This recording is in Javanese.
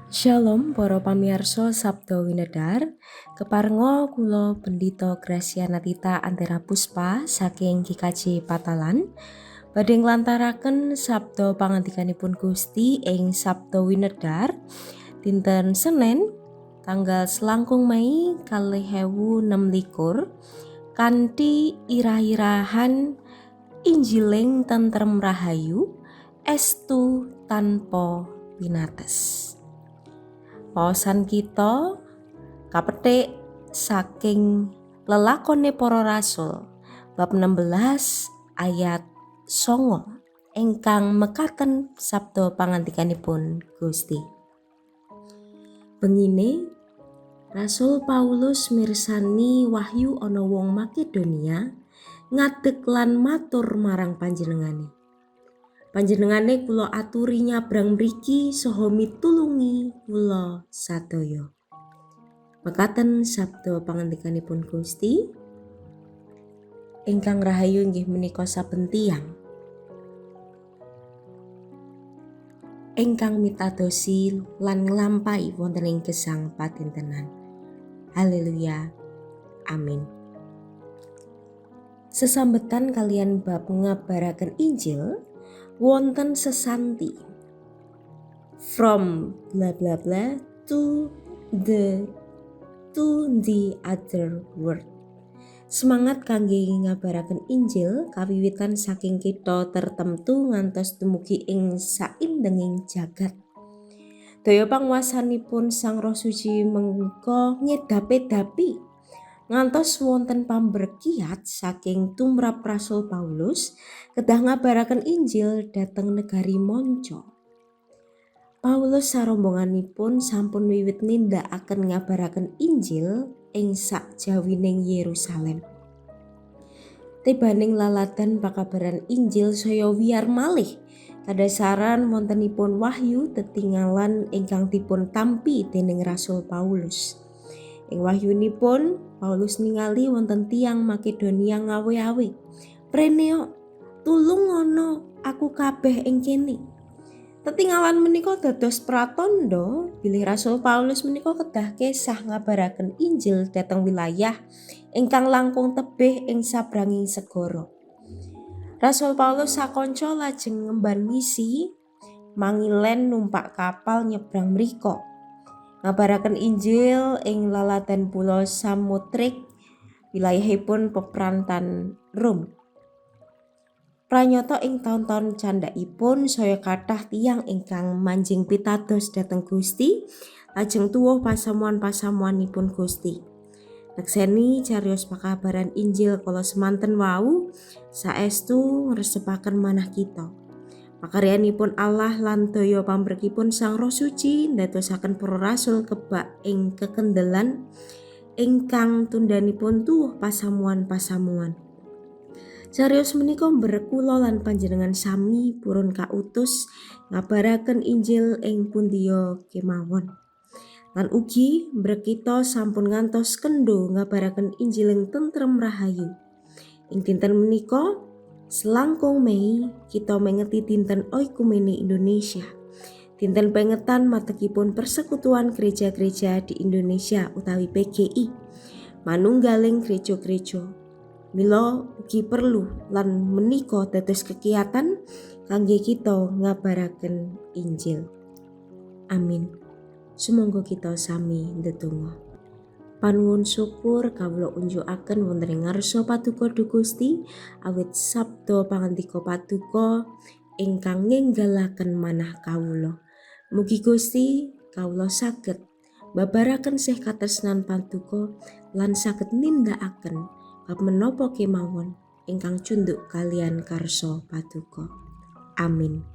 Shalom para pamirsa Sabda Winedar. Keparenga kula Pendito Gracia Natita Antera Puspa saking GKJ Patalan badhe nglantaraken sabda pangandikanipun Gusti ing Sabda Winedar dinten Senin tanggal selangkung Mei 2026 kanthi irah-irahan Injiling Tentrem Rahayu Estu Tanpa Pinates. Wawasan kita kapetik saking lelakone para rasul bab 16 ayat 9 ingkang mekaten sabda pangandikanipun Gusti. Bengine Rasul Paulus mirsani wahyu ana wong Makedonia ngadeg lan matur marang panjenengane. Panjenengane kula aturi nyabrang mriki saha mitulungi kula sadaya. Mekaten sabda pangandikanipun Gusti. Ingkang rahayu inggih menika saben tiyang ingkang mitadosi lan nglampahi wonten ing gesang padintenan. Haleluya. Amin. Sesambetan kalian bab ngabaraken Injil wonten sesanti from bla bla bla to the other world. Semangat kangge ngabaraken Injil kawiwitan saking kitha tertemtu ngantos dumugi ing saindenging jagat. Daya panguwasanipun Sang Roh Suci mengko ngedap-edapi ngantos wonten pamberkiat saking tumrap Rasul Paulus kedah ngabaraken Injil dhateng negari manca. Paulus sarombonganipun sampun wiwit nindakaken ngabaraken Injil ing sakjawining Yerusalem. Tibaning laladan pakabaran Injil saya wiyar malih kadasaran wontenipun wahyu tetingalan ingkang dipun tampi dening Rasul Paulus. Ing wahyunipun Paulus ningali wonten tiyang Makedonia ngawe-awe. "Preneo, tulung ngono aku kabeh ing kene." Tetingalan menika dados pratandha bilih Rasul Paulus menika kedah kesah ngabaraken Injil dhateng wilayah ingkang langkung tebih ing sabranging segara. Rasul Paulus sakanca lajeng ngemban misi mangilen numpak kapal nyebrang mriko. Ngabaraken Injil ing laladan pulo Samotrik, wilayahipun peprantan Rom. Pranyata ing taun-taun candhakipun saya kathah tiyang ingkang manjing pitados dhateng Gusti lajeng tuwuh pasamuan-pasamuanipun Gusti. Nekseni cariyos pakabaran Injil kala semanten wau saestu ngresepaken manah kita. Pakaryanipun Allah lan daya pambrekipun Sang Roh Suci ndadosaken para rasul kebak ing kekendelan ingkang tundhanipun tuwuh pasamuan-pasamuan. Cariyos menika mbrek kula lan panjenengan sami purun kautus ngabaraken Injil ing pundiya kemawon. Lan ugi mbrek kita sampun ngantos kendho ngabaraken Injiling tentrem rahayu. Ing dinten menika selangkung Mei kita mengeti dinten Oikumene Indonesia. Dinten pengetan matekipun Persekutuan Gereja-Gereja di Indonesia utawi PGI. Manunggaling gereja-gereja. Mila ugi perlu lan menika dados kegiatan kangge kita ngabaraken Injil. Amin. Sumangga kita sami ndedonga. Panuwun syukur kawula unjukaken wonten ing ngarsa Paduka Duh Gusti awit sabda pangandika Paduka ingkang ngenggalaken manah kawula. Mugi Gusti kawula saged babaraken sih katresnan Paduka lan saged nindakaken bab menapa kemawon ingkang cunduk kalian karsa Paduka. Amin.